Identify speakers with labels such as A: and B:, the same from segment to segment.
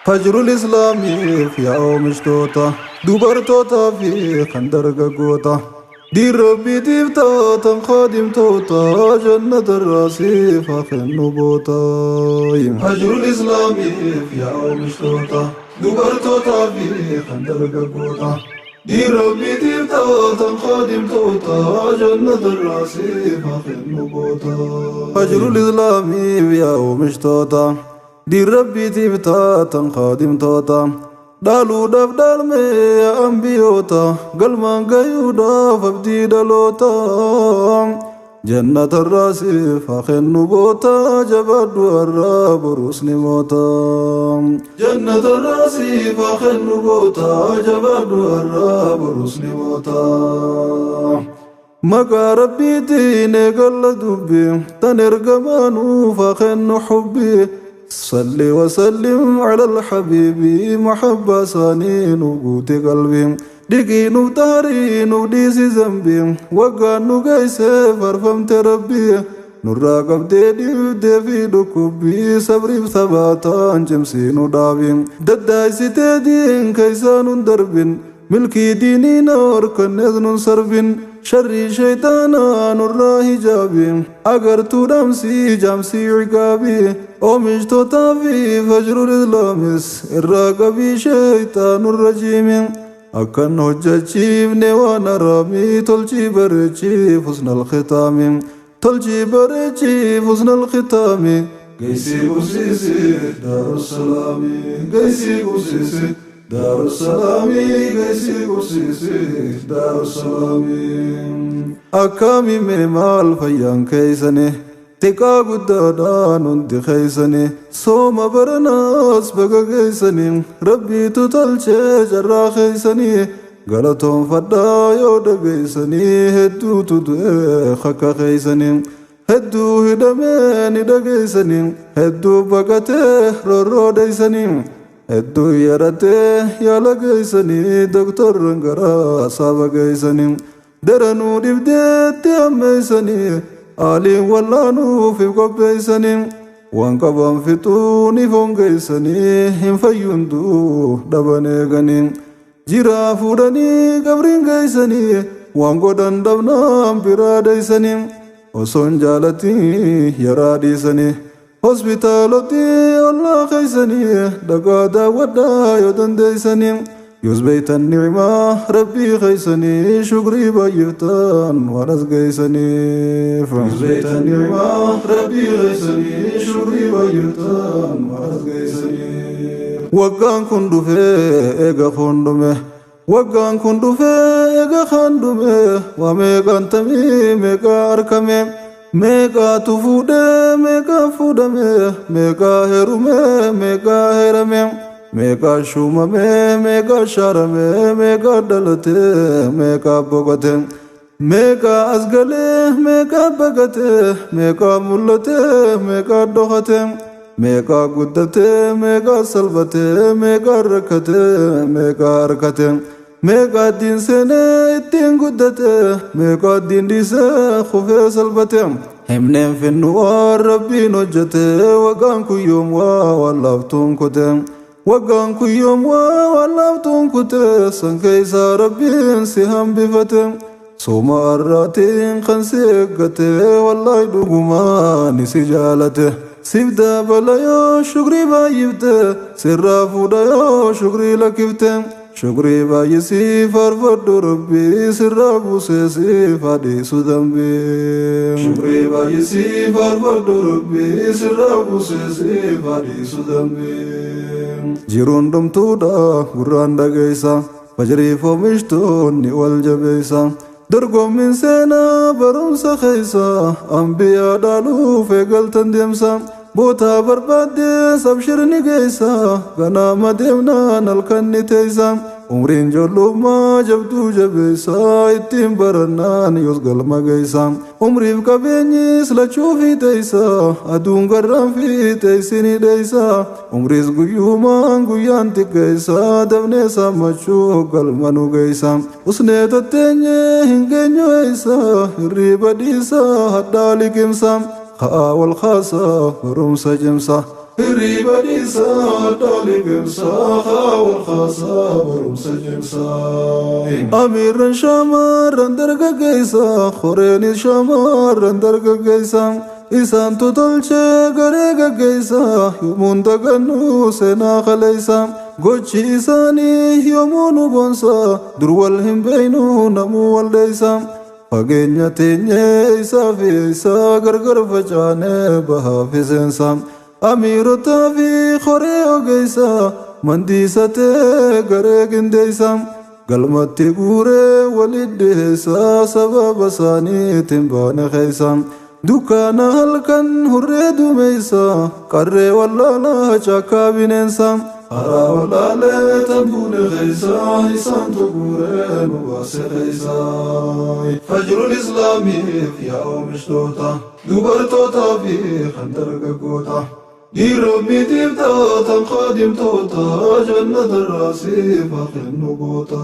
A: Fajrul Islaamiif yaa oomishtoota, dubartootaa fi kan dargaggoota. Diin Rabbiitiif taatan kaadimtoota, jannata irraa siif haa kennu boota. Fajrul Islaamiif yaa oomishtoota, dubartootaa fi kan dargaggoota. Diin Rabbiitiif taatan kaadimtoota, jannata irraa siif haa kennu boota. Fajrul Islaamiif yaa oomishtoota, diin Rabbiitiif taatan kaadimtoota. Dhaaluudhaaf dhaalmee yaa ambiyoota, galmaan gayuudhaaf abdii dhaloota. Jannata irraa siif haa kennu boota, jabaadhu har'aa borus ni moota. Jannata irraa siif haa kennu boota, jabaadhu har'aa borus ni moota. Maqaa Rabbiitiin eegalla dubbii, tan ergamaa nuuf haa kennu hubbii. Salli wasallim ala alhabiibi, mahabbaa isaanii nuuf guute qalbii. Dhiqii nuuf xaarii nuuf dhiisi zambii, waggaan nu geessee farfamte Rabbii. Nurraa qabdee dhibdee fi dhukkubbii, sabriif sabaataan cimsii nu dhaabi. Daddaa'isitee diin keessaa nun darbin, milkii diinii na horkannees nun sarbin. Sharrii shayxaanaa nurraa hijaabi, agartuu dhaamsii jaamsii ciqaabi. Oomishtootaa fi fajrul Islaamis irraa qabii shayxaanurra rajiimi. Akkan hojjechiifne waan haraamii, tolchii bareechii husnal khitaami. Tolchii bareechii husnal khitaami. Geessii qubsiisi Daarussalaami. Geessii qubsiisi Daarussalaami. Geessii qubsiisi Daarussalaami. Akkami mee maal fayyaan keeysani? Xiqqaa guddaadhaan hundi keeysani. Sooma baranaas baga geeysani. Rabbiitu tolchee carraa keeysani. Galatoonfadhaa yoo dhageeysanii, hedduutu du'ee akka keeysani. Hedduu hidhamee ni dhageeysani. Hedduu baqatee roorroo dheeysani. Hedduu yaratee yaala geeysanii, doktorran garaa saaba geeysani. Daranuu dhibdeetti hammeeysanii, aaliin wallaanuuf if qopheeysanii. Waan qaban fixuu ni fongeeysanii, hin fayyunduu dhaban eeganii. Jiraa fuudhanii qabriin geeysanii, waan godhan dhabnaan biraa dheeysanii. Osoon jaalatii yaraa dhiisanii. Hospitaalotti ollaa keeysanii, dhagaa daawwadhaa yoo dandeeysanii. Yoos beeytan ni'imaa Rabbii keeysanii, shukrii baay'iftan waan as geeysaniif. Yoos beeytan ni'imaa Rabbii keeysanii, shukrii baay'iftan waan as geeysaniif. Waggaan kun dhufee eega kun dhume. Waggaan kun dhufee eega kan dhume. Waa meeqaan tamii meeqaa argame. Meeqaatu fuudhee meeqaa fuudhame. Meeqaa heerume meeqaa heerame. Meeqaa shuumame meeqaa shaarame. Meeqaa dhalate meeqaa boqote. Meeqaa as galee meeqaa baqate. Meeqaa mul'ate meeqaa dhokate. Meeqaa guddate meeqaa salphate. Meeqaa rakkate meeqaa harkate. Meeqaa diin seenee ittiin guddate. Meeqaa diin dhiisee kufee salphate. Himneen finnu waan Rabbiin hojjete. Waggaan kun yoom waa waan laaftuun kute. Waggaan kun yoom waa waan laaftuun kute. San keessaa Rabbiin si hambifate. Sooma har'aatiin kan si eeggate, wallaahi dhugumaan si jaalate. Siif dabala yoo shukrii baay'ifte, sirraa fuudha yoo shukrii lakkifte. Shukrii baay'isii faarfadhu Rabbii, sirraa buusee siif dhiisu dambii. Shukrii baay'isii faarfadhu Rabbii, sirraa buusee siif dhiisu dambii. Jiruun dhumtuudha gurraan dhageessa, fajriif oomishtoonni wal jabeessa. Dorgommiin seenaa barumsa keessa, ambiyaa dhaaluuf eegaltan deemsa. Bootaa barbaaddee sabshirni geessa, ganama deemnaan halkan ni teessa. Umriin ijoollummaa jabduu jabeessa, ittiin barannaan yoos galma geessa. Umriif qabeenyis lachuu fiixeessa, aduun garraan fiixeessi ni dheessa. Umriis guyyuumaan guyyaan xiqqeessa, dabnee saammachuu galma nu geessa. Usnee tatteenyee hin geenyu eessa, hirriiba dhiisa hadhaa liqimsa. Ka'aa wal kaasa barumsa cimsa. Hirriba dhiisaa dhaaligimsaa wal kaasaa barumsa cimsaa. Amiirran shamarran dargaggeessa horeenis shamarran dargaggeessa isaantu tolchee garee gaggeessa yommuun dagannuu seenaa kaleessa gochi isaanii yommuu nu boonsa dur wal hin beeynu namuu wal dheessa. Fageenya teenyee isaa fi isaa gargar facaanee bahaa fi seensa. Amiirotaa fi horee ogeessa mandiisatee garee qindeessa. Galmatti guuree walit dhiheessa sababa isaaniitiin baane keessa. Dukkaana halkan hurree dumeessa qarree wallaalaa caakkaa bineensa. Karaa wallaalee tambuune keessa isaantu guuree nu baase keessa. Fajrul Islaamiif yaa oomishtoota dubartootaa fi kan dargaggoota. Dhiirommiitiif taatan qaadimtoota jannata raasiif kennu goota.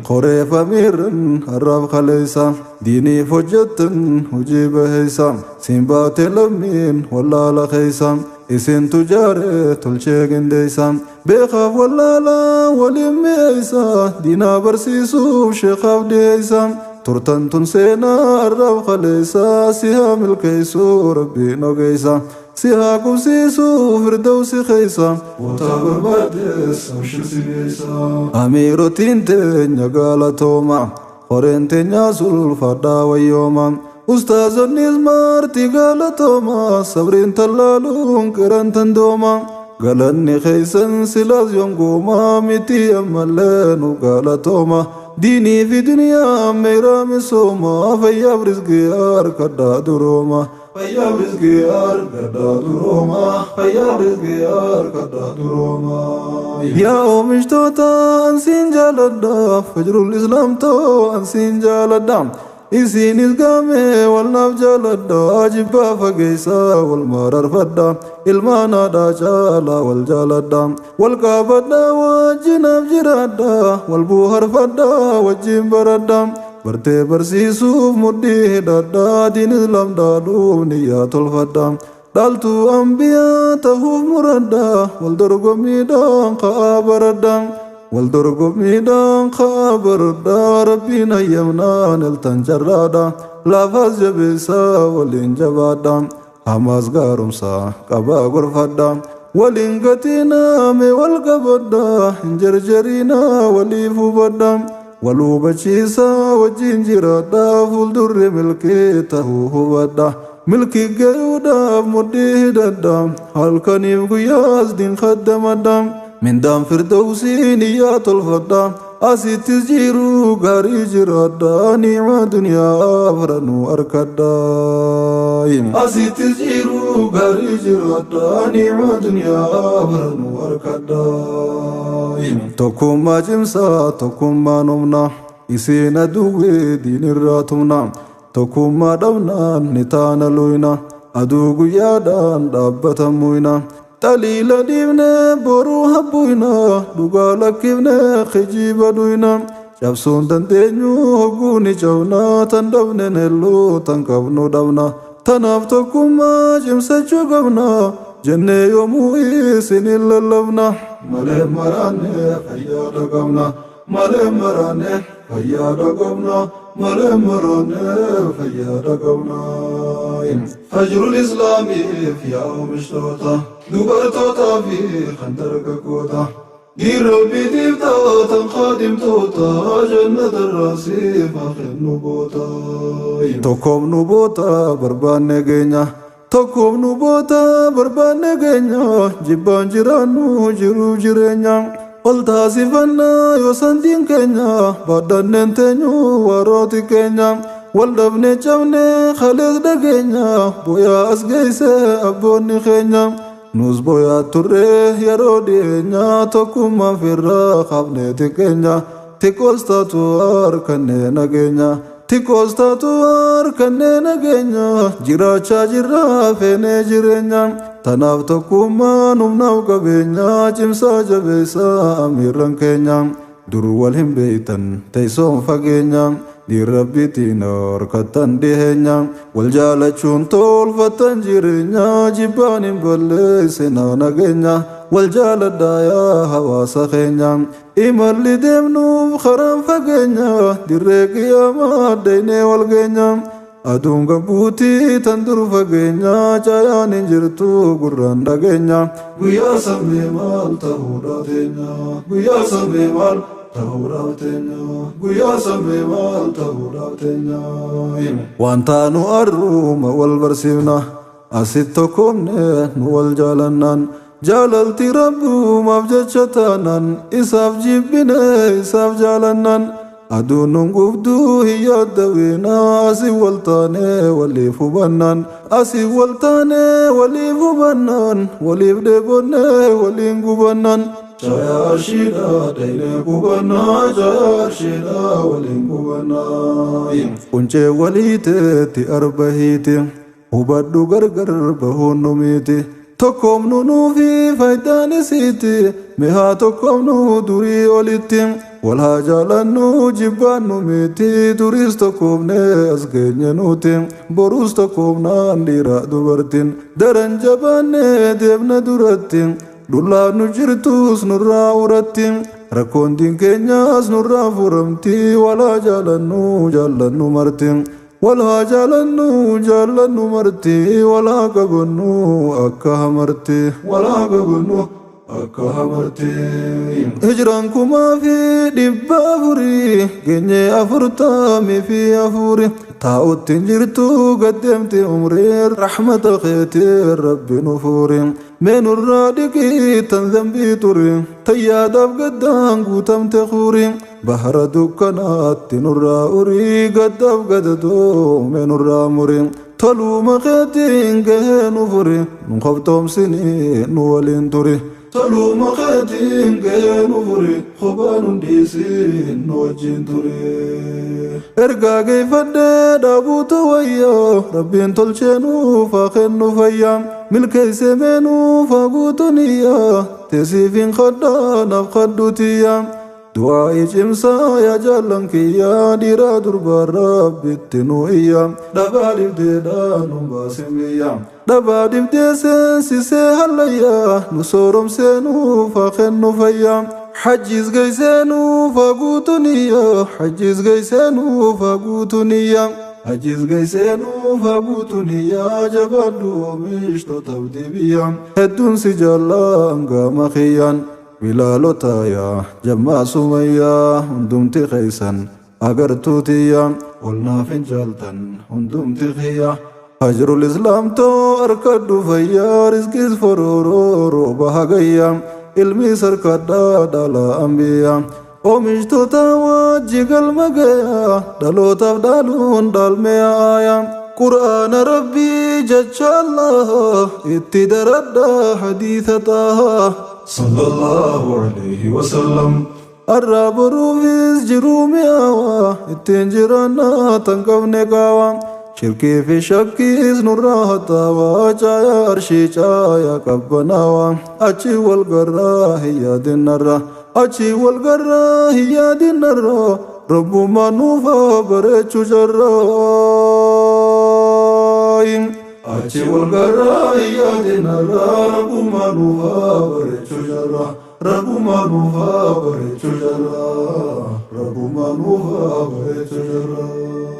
A: Qoreef amiirran har'aaf kaleessa diiniif hojjettan hojii baheessa siin baate lammiin wallaala keessa isin tujaare tolchee qindeessa beekaaf wallaala waliin mi'eessa diinaa barsiisuuf sheekaaf dhiyeessa. Turtan tun seenaa har'aaf kaleessa si haa milkeessuu rabbiin ogeessa. Si haa qubsiisuu firdawsi keessa goota barbaaddes abshir si geessa. Amiirotiin teenya galatooma horeen teenya sulfadhaa wayyooma. Ustaazonnis marti galatooma sabriin tallaaluun qiran tandooma. Galanni keessan silaas yongooma miti ammallee nu galatooma. Diinii fi duniyaa meeraa misooma fayyaaf rizqii harkadhaa durooma. Fayyaaf rizqii harkadhaa durooma. Fayyaaf rizqii harkadhaa durooma. Yaa oomishtoota ansiin jaaladha fajrul islaamtoo ansiin jaaladha. Isinis gaamee walnaaf jaaladha jibbaa fageessaa wal mararfadha ilmaan haadhaa caalaa wal jaaladha wal qaabadha wajjinaaf jiraadha wal buuharfadha wajjin baradha bartee barsiisuuf mudhii hidhadha diin islaam dhaaluuf niyyaa tolfadha dhaaltuu ambiyaa tahuuf muradha wal dorgommiidhaan ka'aa baradha. Wal dorgommiidhaan ka'aa baradha rabbiin hayyamnaan eltan carraadha lafaas jabeessaa waliin jabaadha hamaas gaarumsaa qabaa gorfadha waliin gatiinaa mee wal qabadha hin jarjariinaa waliif hubadha wal hubachiisaa wajjin jiraadha fuuldurri milkii tahuu hubadha milkii gayuudhaaf mudhii hidhadha halkaniif guyyaas diin khaddamadha. Mindaan firdawsii niyyaa tolfadha asittis jiruu gaarii jiraadha ni'maa duniyaa afranuu arkadha. Asittis jiruu gaarii jiraadha ni'maa duniyaa afranuu arkadha. Tokkummaa cimsaa tokkummaan humna isiin aduwwee diinirraa tumna tokkummaa dhabnaan ni taana luyna aduu guyyaadhaan dhaabbatan muyna. Xaliila dhiibnee boruu habbuina dhugaa lakkifnee kijiba dhuyna cabsuun dandeenyu hogguu ni cabna tan dhabne helluu tan qabnu dhabna tanaaf tokkummaa cimsachuu qabna jennee yoomuu isinin lallabna. Malee maraanne fayyaada qabna malee maraanne fayyaada qabna malee maraanne fayyaada qabna. Fajrul Islaamiif yaa oomishtoota dubartootaa fi kan dargaggoota. Dhiirommiitiif taatan qaadimtoota jannata raasiif kennu goota. Tokkoof nu boota barbaanne geenya. Tokkoof nu boota barbaanne geenya. Jibbaan jiraannu jiruu jireenya. Ol taasifannaa yoo sandiin keenya baadhanneen teenyu warooti keenya. Wal dhabne cabne kalees dhageenya booyaa as geesse abboonni keenya. Nus booyaa turre yeroo dhiyeenya tokkummaan firraa qabne xiqqeenya. Xiqqoos taatu harkannee nageenya. Xiqqoos taatu harkannee nageenya. Jiraachaa jirraa feenee jireenya. Tanaaf tokkummaan humnaaf qabeenya cimsaa jabeessaa amiirran keenya. Dur wal hin beeytan teessoon fageenya, diin rabbiitiin harkattan dhiheenya. Wal jaalachuun tolfattan jireenya, jibbaan hin balleessinaa nageenya. Wal jaaladhaa yaa hawaasa keenya, imalli deemnuuf karaan fageenya. Dirree qiyaamaa deynee wal geenya, aduun gabbuutii tan dur fageenya. Caayaan hin jirtu gurraan dhageenya, guyyaa samee maal ta'uudhaaf teenya? Guyyaa samee maal ta'uudhaaf teenya? Guyyaa samee maal ta'uudhaaf teenya? Waan taanu arruuma wal barsiifna, asit tokkoomne nu wal jaalannaan. Jaalalti rabbumaaf jecha taanaan, isaaf jibbine isaaf jaalannaan. Aduun nun gubduu hin yaaddawina, asii wal taane waliif hubannaan. Asii wal taane waliif hubannaan, waliif dheebonne waliin gubannaan. Caayaa arshiidha dhaynee qubannaa, caayaa arshiidha waliin qubannaa. Quncee walii teetti arba hiiti, hubadhu gargar bahuun nu miiti. Tokkoomnu nuufi faayidaan isiiti, mihaa tokkoomnu durii olitti. Wal haa jaalannu jibbaan nu miti, duriis tokkoomne as geenye nuti. Boruus tokkoomnaan dhiira dubartiin, daran jabaanne deemna duratti. Dhullaan nu jirtus nurraa uratti, rakkoon diin keenyaas nurraa furamti. Wal haa jaalannu jaallannu marti, wal haa jaalannu jaallannu marti. Wal haa qabannu akka hamarti, wal haa qabannu akka hamarti. Hijraan 14,000 geenye 44, taa'utti hin jirtu gaddeemti umrii. Raxmata keetii rabbi nu fuuri, mee nurraa dhiqii tan zambii turi, tayyaadaaf gaddaan guutamte kuuri. Bahara dukkanaatti nurraa urii, gaddaaf gadadoo mee nurraa muri. Toluma keetiin gahee nu furi, nu qabtoomsinii nu waliin turi. Toluma keetiin gahee nu furi, kophaa nu dhiisiin nu wajjin turi. Ergaa geeffadhee dhaabuutu wayyaa, rabbiin tolchee nuuf haa kennu fayyaa. Milkeessee mee nuuf haa guutu niyyaa, teessiif hin kadhaa naaf kadhu tiyyaa. Du'aa'ii cimsaa yaa jaallan kiyyaa, dhiiraa durbaa rabbitti nu iyya. Dhabaa dhibdeedhaan nu baasin biyya, dhabaa dhibdee seensisee hallayyaa. Nu sooromsee nuuf haa kennu fayyaa, hajjiis geessee nuuf haa guutu niyyaa. Hajjiis geessee nuuf haa guutu niyyaa, hajjiis geessee nuuf haa guutu niyyaa. Jabaadhu oomishtoota abdii biyya, hedduun si jaallaan gama kiyyaan. Bilaalota yaa jammaa sumayyaa, hundumti keeysan agartuutiyya, ol naaf hin jaaltan hundumti kiyya. Hajrul islaamtoo harkadhu fayyaa, rizqiis forooroo rooba hagayya. Ilmiis harkadhaa dhala ambiyyaa, oomishtoota wajji galma gayaa, dhalootaaf dhaaluun dhaalmee aayaa. Qur'aana rabbii jecha Allah itti daradhaa, hadiisa xaahaa sallallahu alayhi wasallam. Arraa boruufis jiruu mi'aawaa, ittiin jiraannaa tan qabne qaawaa. Shirkii fi shakkiis nurraa haxaawaa, caayaa arshii caayaa qabbanaawaa. Achi wal garraa hin yaadinarra, achi wal garraa hin yaadinarra. Rabbummaa nuufaa bareechuu carraa. Achi wal garraa hin yaadinarra, rabbummaa nuufaa bareechuu carraa. Rabbummaa nuufaa bareechuu carraa. Rabbummaa nuufaa bareechuu carraa.